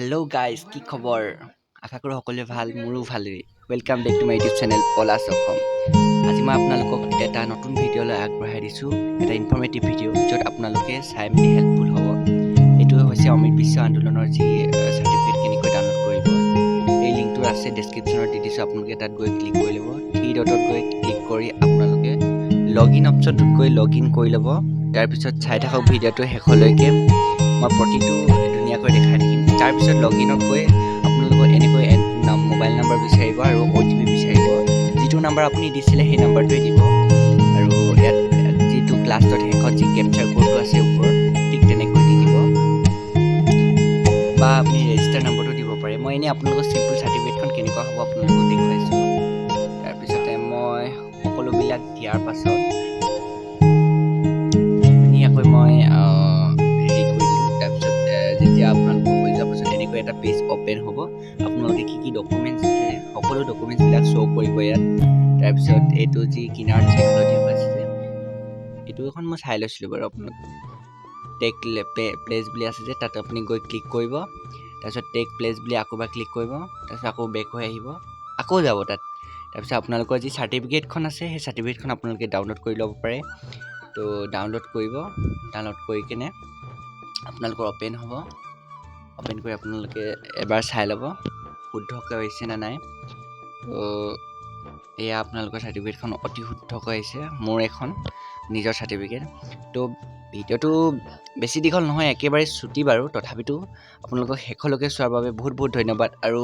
Hello' guys, কি খবৰ? আশা কৰোঁ সকলোৱে ভাল। মোৰো ভালেই। Welcome back to my YouTube channel Palash Assam. আজি মই আপোনালোকক এটা নতুন ভিডিঅ'লৈ আগবঢ়াই দিছোঁ, এটা ইনফৰ্মেটিভ ভিডিঅ', য'ত আপোনালোকে চাই মেলি হেল্পফুল হ'ব। এইটো হৈছে অমৃত বিশ্ব আন্দোলনৰ যি চাৰ্টিফিকেট কেনেকৈ ডাউনলোড কৰিব। এই লিংকটো আছে, ডেছক্ৰিপশ্যনত দি দিছোঁ। আপোনালোকে তাত গৈ ক্লিক কৰি ল'ব। থ্ৰী ডটত গৈ ক্লিক কৰি আপোনালোকে লগ ইন অপশ্যনটোত গৈ লগ ইন কৰি ল'ব। তাৰপিছত চাই থাকক ভিডিঅ'টো শেষলৈকে, মই প্ৰতিটো ধুনীয়াকৈ দেখাই থাকিম। তাৰপিছত লগ ইনত গৈ আপোনালোকক এনেকৈ মোবাইল নাম্বাৰ বিচাৰিব আৰু অ'টিপি বিচাৰিব। যিটো নাম্বাৰ আপুনি দিছিলে, সেই নাম্বাৰটোৱে দিব আৰু ইয়াত যিটো লাষ্টত শেষত যি কেপচাৰ ক'ডটো আছে ওপৰত, ঠিক তেনেকৈ দি দিব বা আপুনি ৰেজিষ্টাৰ নম্বৰটো দিব পাৰে। মই এনেই আপোনালোকৰ চিম্পল চাৰ্টিফিকেটখন কেনেকুৱা হ'ব আপোনালোকক দেখুৱাইছোঁ। তাৰপিছতে মই সকলোবিলাক দিয়াৰ পাছত ধুনীয়াকৈ মই হেৰি কৰি দিলোঁ। তাৰপিছত যেতিয়া আপোনালোকৰ হৈ যোৱাৰ পাছত এনেকৈ এটা পেজ অ'পেন হ'ব। আপোনালোকে কি কি ডকুমেণ্টছ দিছে, সকলো ডকুমেণ্টছবিলাক শ্ব' কৰিব ইয়াত। তাৰপিছত এইটো যি কিনাৰত যি হালধীয়া হৈ আছে, এইটো এখন মই চাই লৈছিলোঁ বাৰু। আপোনালোক টেক প্লেজ বুলি আছে যে, তাত আপুনি গৈ ক্লিক কৰিব। তাৰপিছত টেক প্লেজ বুলি আকৌ এবাৰ ক্লিক কৰিব। তাৰপিছত আকৌ বেক হৈ আহিব, আকৌ যাব তাত। তাৰপিছত আপোনালোকৰ যি চাৰ্টিফিকেটখন আছে, সেই চাৰ্টিফিকেটখন আপোনালোকে ডাউনলোড কৰি ল'ব পাৰে। তো ডাউনলোড কৰিব। ডাউনলোড কৰি কেনে আপোনালোকৰ অ'পেন হ'ব। অ'পেন কৰি আপোনালোকে এবাৰ চাই ল'ব শুদ্ধকৈ হৈছে নে নাই। তো এয়া আপোনালোকৰ চাৰ্টিফিকেটখন অতি শুদ্ধকৈ আহিছে। মোৰ এখন নিজৰ চাৰ্টিফিকেট। তো ভিডিঅ'টো বেছি দীঘল নহয়, একেবাৰে চুটি বাৰু। তথাপিতো আপোনালোকক শেষলৈকে চোৱাৰ বাবে বহুত বহুত ধন্যবাদ। আৰু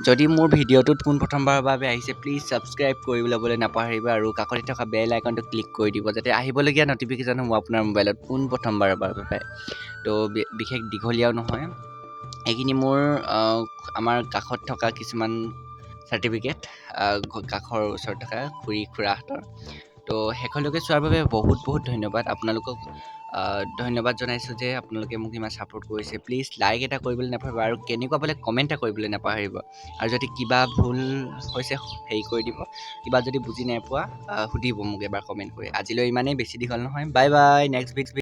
যদি মোৰ ভিডিঅ'টোত পোনপ্ৰথমবাৰৰ বাবে আহিছে, প্লিজ ছাবস্ক্ৰাইব কৰি ল'বলৈ নাপাহৰিব আৰু কাষতে থকা বেল আইকনটো ক্লিক কৰি দিব, যাতে আহিবলগীয়া ন'টিফিকেশ্যনসমূহ আপোনাৰ মোবাইলত পোনপ্ৰথমবাৰৰ বাবে পায়। তো বিশেষ দীঘলীয়াও নহয়। এইখিনি মোৰ আমাৰ কাষত থকা কিছুমান চাৰ্টিফিকেট, কাষৰ ওচৰত থকা খুৰী খুৰাহঁতৰ। তো শেষলৈকে চোৱাৰ বাবে বহুত বহুত ধন্যবাদ আপোনালোকক। ধন্যবাদ জনাইছোঁ যে আপোনালোকে মোক ইমান ছাপোৰ্ট কৰিছে। প্লিজ লাইক এটা কৰিবলৈ নাপাহৰিব আৰু কেনেকুৱা পালে কমেণ্ট এটা কৰিবলৈ নাপাহৰিব। আৰু যদি কিবা ভুল হৈছে, হেৰি কৰি দিব। কিবা যদি বুজি নাই পোৱা, সুধিব মোক এবাৰ কমেণ্ট কৰি। আজিলৈ ইমানেই, বেছি দীঘল নহয়। Bye bye, next video.